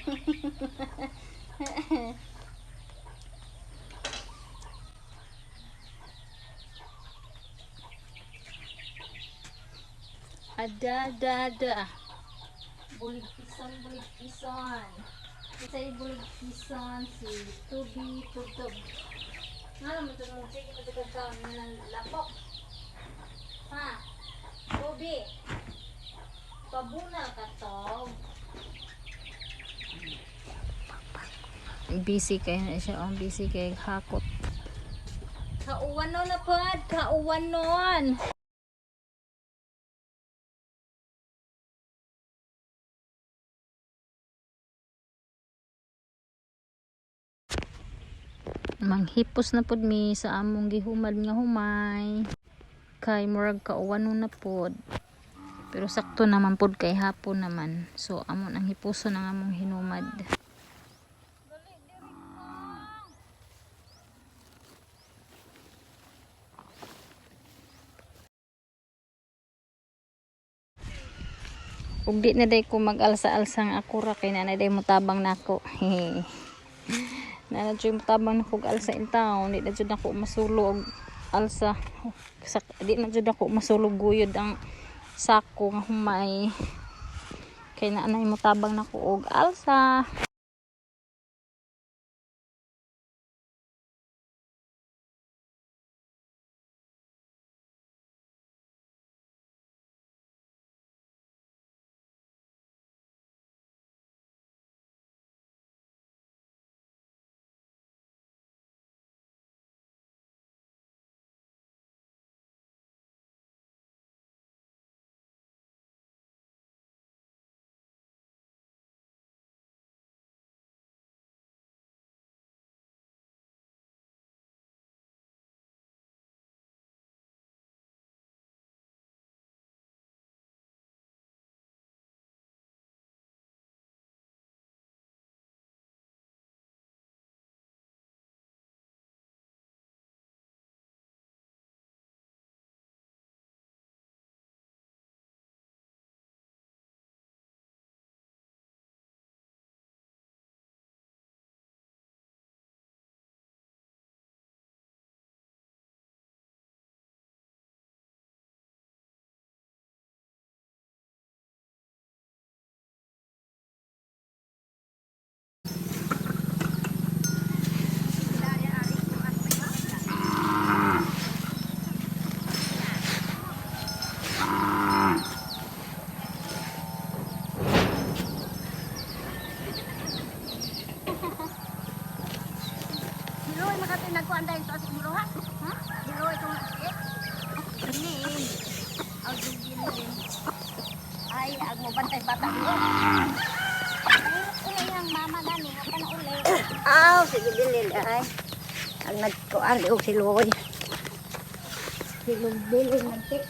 Ada da da. Bulig pison, bulig pison. Isa'y bulig pison si Tubi Tubtub. Nga naman ito nung sige ito ka ng lapok. Ha? Tubi. Pabunal ka to. Busy kay na siya. Oh, busy kay hakot. Kauwanon na pod, kauwanon. Manghipos na pod mi sa among gihumad nga humay. Kay murag kauwanon na pod. Pero sakto naman pod kay hapon naman. So amon ang hipuson ang among hinumad. Ug di na day ko mag-alsa-alsa nga ako ra kay naa na day motabang nako. Naa na jud motabang nako og alsa in town. Di na jud nako masulo og alsa. Di na jud ako masulo guyod ang sako nga humay. Kay naa nay motabang nako og alsa. Hiloy makatinag ko anday sa siguro ha? Ha? Hiloy ko nga. Ini. Ang gilin. Ay, ag mo bantay bata ko. Ay, uli ang mama gani, pa na uli. Aw, sige bilin ay. Ang nagkuan og siloy. Silog bilin nagtik.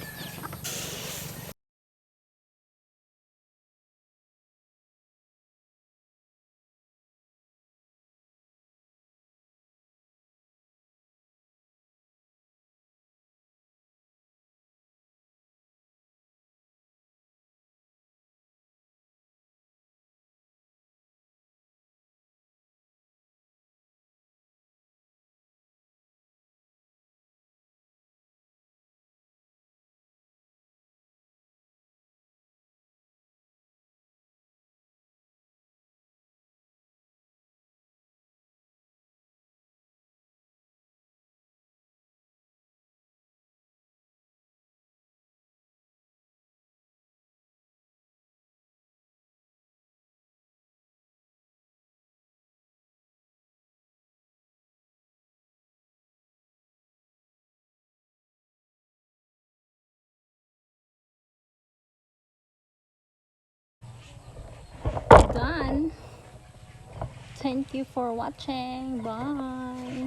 Done. Thank you for watching. Bye.